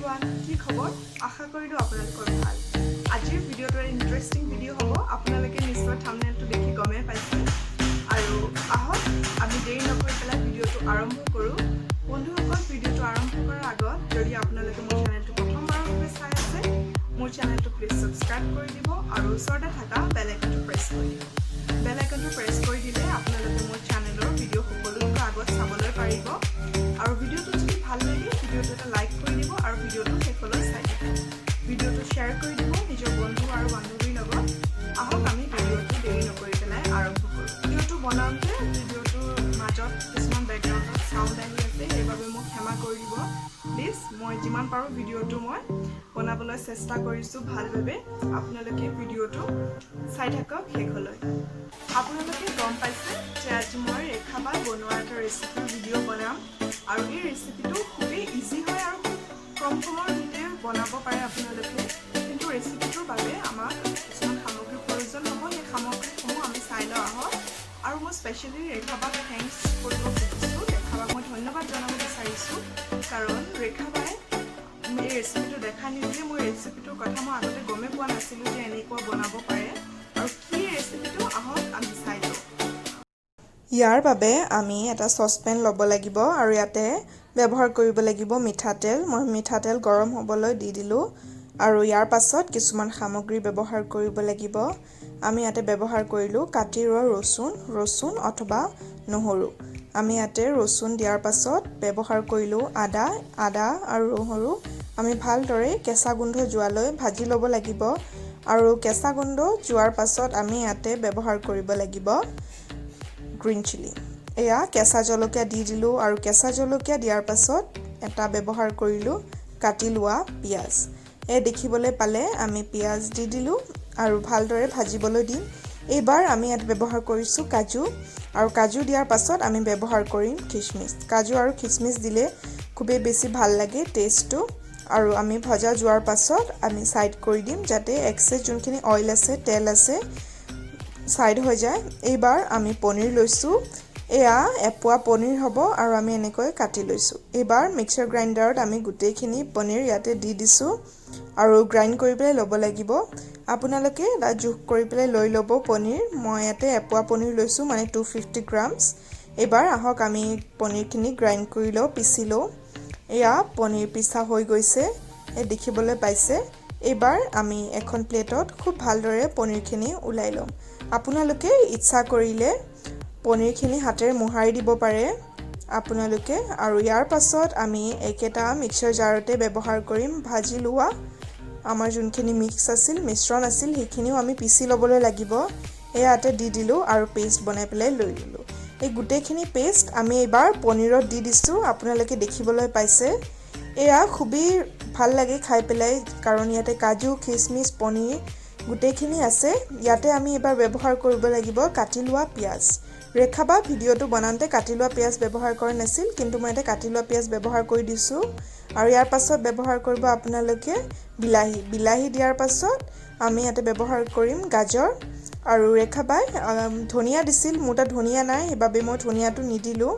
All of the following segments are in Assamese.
এভৰিৱান, কি খবৰ? আশা কৰিলোঁ আপোনালোকৰ ভাল। আজিৰ ভিডিঅ'টো এটা ইণ্টাৰেষ্টিং ভিডিঅ' হ'ব। আপোনালোকে নিশ্চয় থামনেলটো দেখি গমেই পাইছে। আৰু আহক, আমি দেৰি নকৰি পেলাই ভিডিঅ'টো আৰম্ভ কৰোঁ। বন্ধুসকল, ভিডিঅ'টো আৰম্ভ কৰাৰ আগত যদি আপোনালোকে মোৰ চেনেলটো প্ৰথমবাৰৰ বাবে চাই আছে, মোৰ চেনেলটো প্লিজ ছাবস্ক্ৰাইব কৰি দিব আৰু ওচৰতে থকা বেল আইকনটো প্ৰেছ কৰি দিব। বেল আইকনটো প্ৰেছ কৰি দিলে আপোনালোকে মোৰ চেনেলৰ ভিডিঅ' সকলোতকৈ আগত চাবলৈ পাৰিব। আৰু ভিডিঅ'টো যদি ভাল লাগে, ভিডিঅ'টো এটা লাইক কৰি দিব আৰু ভিডিঅ'টো শেষলৈ চাই দিব। ভিডিঅ'টো শ্বেয়াৰ কৰি দিব নিজৰ বন্ধু আৰু বান্ধৱীৰ লগত। আহক, আমি ভিডিঅ'টো দেৰি নকৰি পেলাই আৰম্ভ কৰোঁ। ভিডিঅ'টো বনাওঁতে ভিডিঅ'টোৰ মাজত কিছুমান বেকগ্ৰাউণ্ডত চাউণ্ড আহি আছে, সেইবাবে মোক ক্ষমা কৰি দিব প্লিজ। মই যিমান পাৰোঁ ভিডিঅ'টো মই বনাবলৈ চেষ্টা কৰিছোঁ ভালভাৱে। আপোনালোকে ভিডিঅ'টো চাই থাকক শেষলৈ। আপোনালোকে গম পাইছে যে আজি মই ৰেখাবাই বনোৱা এটা ৰেচিপিৰ ভিডিঅ' বনাম। আৰু এই ৰেচিপিটো খুবেই ইজি হয় আৰু খুব কম সময়ৰ ভিতৰত বনাব পাৰে আপোনালোকে। কিন্তু ৰেচিপিটোৰ বাবে আমাক কিছুমান সামগ্ৰীৰ প্ৰয়োজন হ'ব। সেই সামগ্ৰীসমূহ আমি চাই লওঁ আহক। আৰু মই স্পেচিয়েলি ৰেখাবাক thanks কৰিব খুজিছোঁ। ৰেখাবাক মই ধন্যবাদ জনাব বিচাৰিছোঁ, কাৰণ ৰেখাবাই এই ৰেচিপিটো দেখা নিদিলে মই ৰেচিপিটোৰ কথা মই আগতে গমেই পোৱা নাছিলোঁ যে এনেকুৱা বনাব পাৰে। আৰু কি ৰেচিপিটো, আহক আমি চাই লওঁ। ইয়াৰ বাবে আমি এটা চচপেন ল'ব লাগিব আৰু ইয়াতে ব্যৱহাৰ কৰিব লাগিব মিঠাতেল। মই মিঠাতেল গৰম হ'বলৈ দি দিলোঁ আৰু ইয়াৰ পাছত কিছুমান সামগ্ৰী ব্যৱহাৰ কৰিব লাগিব। আমি ইয়াতে ব্যৱহাৰ কৰিলোঁ কাটি ৰোৱা ৰচুন, ৰচুন অথবা নহৰু। আমি ইয়াতে ৰচুন দিয়াৰ পাছত ব্যৱহাৰ কৰিলোঁ আদা। আদা আৰু নহৰু আমি ভালদৰে কেঁচা গোন্ধ যোৱালৈ ভাজি ল'ব লাগিব। আৰু কেঁচা গোন্ধ যোৱাৰ পাছত আমি ইয়াতে ব্যৱহাৰ কৰিব লাগিব গ্ৰীণ চিলি। এয়া কেঁচা জলকীয়া দি দিলোঁ আৰু কেঁচা জলকীয়া দিয়াৰ পাছত এটা ব্যৱহাৰ কৰিলোঁ কাটি লোৱা পিঁয়াজ। এই দেখিবলৈ পালে, আমি পিঁয়াজ দি দিলোঁ আৰু ভালদৰে ভাজিবলৈ দিম। এইবাৰ আমি ইয়াত ব্যৱহাৰ কৰিছোঁ কাজু আৰু কাজু দিয়াৰ পাছত আমি ব্যৱহাৰ কৰিম খিচমিচ। কাজু আৰু খিচমিচ দিলে খুবেই বেছি ভাল লাগে টেষ্টটো। আৰু আমি ভজা যোৱাৰ পাছত আমি ছাইড কৰি দিম, যাতে এক্সেছ যোনখিনি অইল আছে, তেল আছে, ছাইড হৈ যায়। এইবাৰ আমি পনীৰ লৈছোঁ। এয়া এপোৱা পনীৰ হ'ব আৰু আমি এনেকৈ কাটি লৈছোঁ। এইবাৰ মিক্সাৰ গ্ৰাইণ্ডাৰত আমি গোটেইখিনি পনীৰ ইয়াতে দি দিছোঁ আৰু গ্ৰাইণ্ড কৰি পেলাই ল'ব লাগিব। আপোনালোকে এটা জোখ কৰি পেলাই লৈ ল'ব পনীৰ। মই ইয়াতে এপোৱা পনীৰ লৈছোঁ, মানে 250 গ্ৰামছ। এইবাৰ আহক, আমি পনীৰখিনি গ্ৰাইণ্ড কৰি লওঁ, পিচি লওঁ। এয়া পনীৰ পিচা হৈ গৈছে, এই দেখিবলৈ পাইছে। এইবাৰ আমি এখন প্লেটত খুব ভালদৰে পনীৰখিনি ওলাই ল'ম। আপোনালোকে ইচ্ছা কৰিলে পনীৰখিনি হাতেৰে মোহাৰি দিব পাৰে আপোনালোকে। আৰু ইয়াৰ পাছত আমি একেটা মিক্সাৰ জাৰতে ব্যৱহাৰ কৰিম ভাজি লোৱা আমাৰ যোনখিনি মিক্স আছিল, মিশ্ৰণ আছিল, সেইখিনিও আমি পিচি ল'বলৈ লাগিব। ইয়াতে দি দিলোঁ আৰু পেষ্ট বনাই পেলাই লৈ ল'লোঁ। এই গোটেইখিনি পেষ্ট আমি এইবাৰ পনীৰত দি দিছোঁ। আপোনালোকে দেখিবলৈ পাইছে, এয়া খুবেই ভাল লাগে খাই পেলাই, কাৰণ ইয়াতে কাজু, খিচমিচ, পনীৰ গোটেইখিনি আছে। ইয়াতে আমি এইবাৰ ব্যৱহাৰ কৰিব লাগিব কাটি লোৱা পিঁয়াজ। ৰেখা বা ভিডিঅ'টো বনাওঁতে কাটি লোৱা পিঁয়াজ ব্যৱহাৰ কৰা নাছিল, কিন্তু মই ইয়াতে কাটি লোৱা পিঁয়াজ ব্যৱহাৰ কৰি দিছোঁ। আৰু ইয়াৰ পাছত ব্যৱহাৰ কৰিব আপোনালোকে বিলাহী। বিলাহী দিয়াৰ পাছত আমি ইয়াতে ব্যৱহাৰ কৰিম গাজৰ। আৰু ৰেখাবাই ধনিয়া দিছিল, মোৰ তাত ধনিয়া নাই, সেইবাবে মই ধনিয়াটো নিদিলোঁ।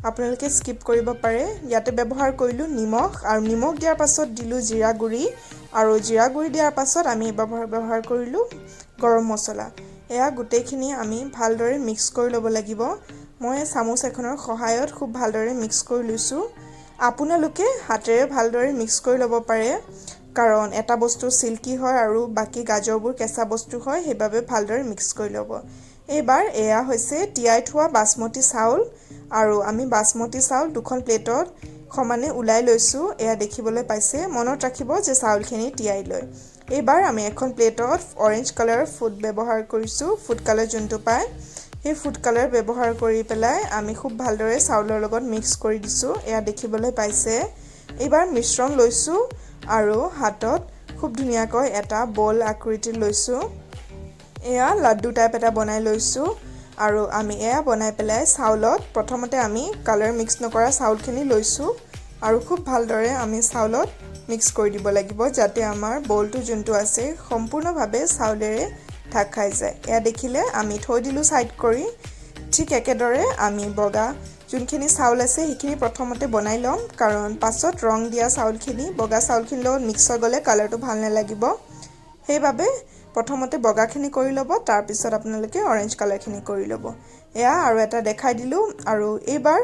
আপোনালোকে স্কিপ কৰিব পাৰে। ইয়াতে ব্যৱহাৰ কৰিলোঁ নিমখ আৰু নিমখ দিয়াৰ পাছত দিলোঁ জিৰা গুড়ি। আৰু জিৰা গুড়ি দিয়াৰ পাছত আমি ব্যৱহাৰ কৰিলোঁ গৰম মছলা। এয়া গোটেইখিনি আমি ভালদৰে মিক্স কৰি ল'ব লাগিব। মই চামুচ এখনৰ সহায়ত খুব ভালদৰে মিক্স কৰি লৈছোঁ। আপোনালোকে হাতেৰে ভালদৰে মিক্স কৰি ল'ব পাৰে, কাৰণ এটা বস্তু চিল্কি হয় আৰু বাকী গাজৰবোৰ কেঁচা বস্তু হয়, সেইবাবে ভালদৰে মিক্স কৰি ল'ব। এইবাৰ এয়া হৈছে তিয়াই থোৱা বাচমতি চাউল আৰু আমি বাচমতি চাউল দুখন প্লেটত সমানে ওলাই লৈছোঁ। এয়া দেখিবলৈ পাইছে। মনত ৰাখিব যে চাউলখিনি তিয়াই লৈ এইবাৰ আমি এখন প্লেটত অৰেঞ্জ কালাৰ ফুড ব্যৱহাৰ কৰিছোঁ। ফুড কালাৰ যোনটো পায়, সেই ফুড কালাৰ ব্যৱহাৰ কৰি পেলাই আমি খুব ভালদৰে চাউলৰ লগত মিক্স কৰি দিছোঁ। এয়া দেখিবলৈ পাইছে। এইবাৰ মিশ্ৰণ লৈছোঁ আৰু হাতত খুব ধুনীয়াকৈ এটা বল আকৃতি লৈছোঁ। এয়া লাড্ডু টাইপ এটা বনাই লৈছোঁ। আৰু আমি এয়া বনাই পেলাই চাউলত প্ৰথমতে আমি কালাৰ মিক্স নকৰা চাউলখিনি লৈছোঁ আৰু খুব ভালদৰে আমি চাউলত মিক্স কৰি দিব লাগিব, যাতে আমাৰ বলটো যোনটো আছে সম্পূৰ্ণভাৱে চাউলেৰে ঢাক খাই যায়। এয়া দেখিলে, আমি থৈ দিলোঁ ছাইড কৰি। ঠিক একেদৰে আমি বগা যোনখিনি চাউল আছে সেইখিনিও আমি মিক্স কৰি লৈছোঁ। যোনখিনি চাউল আছে সেইখিনি প্ৰথমতে বনাই ল'ম, কাৰণ পাছত ৰং দিয়া চাউলখিনি বগা চাউলখিনিৰ লগত মিক্স হৈ গ'লে কালাৰটো ভাল নালাগিব। সেইবাবে প্ৰথমতে বগাখিনি কৰি ল'ব, তাৰপিছত আপোনালোকে অৰেঞ্জ কালাৰখিনি কৰি ল'ব। এয়া আৰু এটা দেখাই দিলোঁ। আৰু এইবাৰ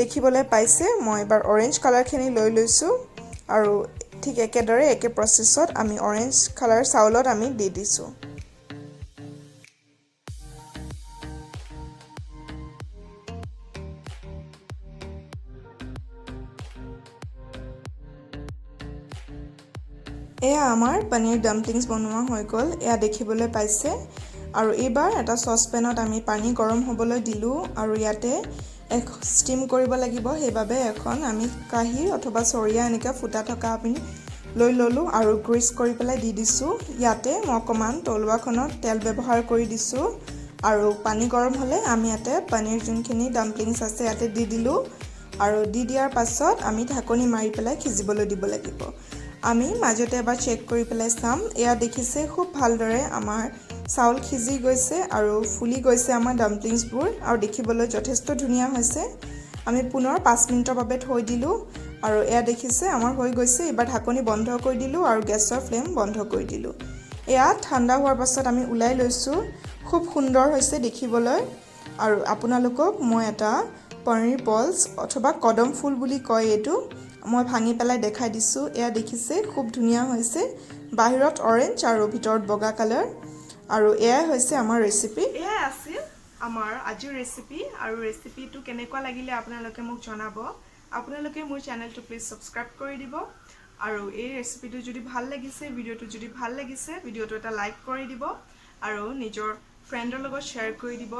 দেখিবলৈ পাইছে, মই এইবাৰ অৰেঞ্জ কালাৰখিনি লৈ লৈছোঁ আৰু ঠিক একেদৰে একে প্ৰচেছত আমি অৰেঞ্জ কালাৰ চাউলত আমি দি দিছোঁ। এয়া আমাৰ পনীৰ ডাম্পলিংছ বনোৱা হৈ গ'ল, এয়া দেখিবলৈ পাইছে। আৰু এইবাৰ এটা চচপেনত আমি পানী গৰম হ'বলৈ দিলোঁ আৰু ইয়াতে এক ষ্টিম কৰিব লাগিব, সেইবাবে এখন আমি কাঁহী অথবা চৰিয়া এনেকৈ ফুটা থকা আমি লৈ ল'লোঁ আৰু গ্ৰীছ কৰি পেলাই দি দিছোঁ। ইয়াতে মই অকণমান তলুৱাখনত তেল ব্যৱহাৰ কৰি দিছোঁ আৰু পানী গৰম হ'লে আমি ইয়াতে পনীৰ যোনখিনি ডাম্পলিংছ আছে ইয়াতে দি দিলোঁ আৰু দি দিয়াৰ পাছত আমি ঢাকনি মাৰি পেলাই সিজিবলৈ দিব লাগিব। আমি মাজতে এবাৰ চেক কৰি পেলাই চাম। এয়া দেখিছে, খুব ভালদৰে আমাৰ চাউল সিজি গৈছে আৰু ফুলি গৈছে আমাৰ ডাম্পলিংছবোৰ আৰু দেখিবলৈ যথেষ্ট ধুনীয়া হৈছে। আমি পুনৰ 5 মিনিটৰ বাবে থৈ দিলোঁ আৰু এয়া দেখিছে, আমাৰ হৈ গৈছে। এইবাৰ ঢাকনি বন্ধ কৰি দিলোঁ আৰু গেছৰ ফ্লেম বন্ধ কৰি দিলোঁ। এয়া ঠাণ্ডা হোৱাৰ পাছত আমি ওলাই লৈছোঁ। খুব সুন্দৰ হৈছে দেখিবলৈ। আৰু আপোনালোকক মই এটা পনীৰ বলছ অথবা কদম ফুল বুলি কয় এইটো, মই ভাঙি পেলাই দেখাই দিছোঁ। এয়া দেখিছে, খুব ধুনীয়া হৈছে, বাহিৰত অৰেঞ্জ আৰু ভিতৰত বগা কালাৰ। আৰু এয়াই হৈছে আমাৰ ৰেচিপি। এয়াই আছিল আমাৰ আজিৰ ৰেচিপি। আৰু ৰেচিপিটো কেনেকুৱা লাগিলে আপোনালোকে মোক জনাব। আপোনালোকে মোৰ চেনেলটো প্লিজ ছাবস্ক্ৰাইব কৰি দিব আৰু এই ৰেচিপিটো যদি ভাল লাগিছে, ভিডিঅ'টো যদি ভাল লাগিছে, ভিডিঅ'টো এটা লাইক কৰি দিব আৰু নিজৰ ফ্ৰেণ্ডৰ লগত শ্বেয়াৰ কৰি দিব।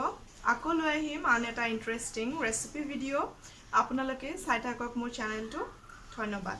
আকৌ লৈ আহিম আন এটা ইণ্টাৰেষ্টিং ৰেচিপি ভিডিঅ'। আপোনালোকে চাই থাকক মোৰ চেনেলটো। ধন্যবাদ।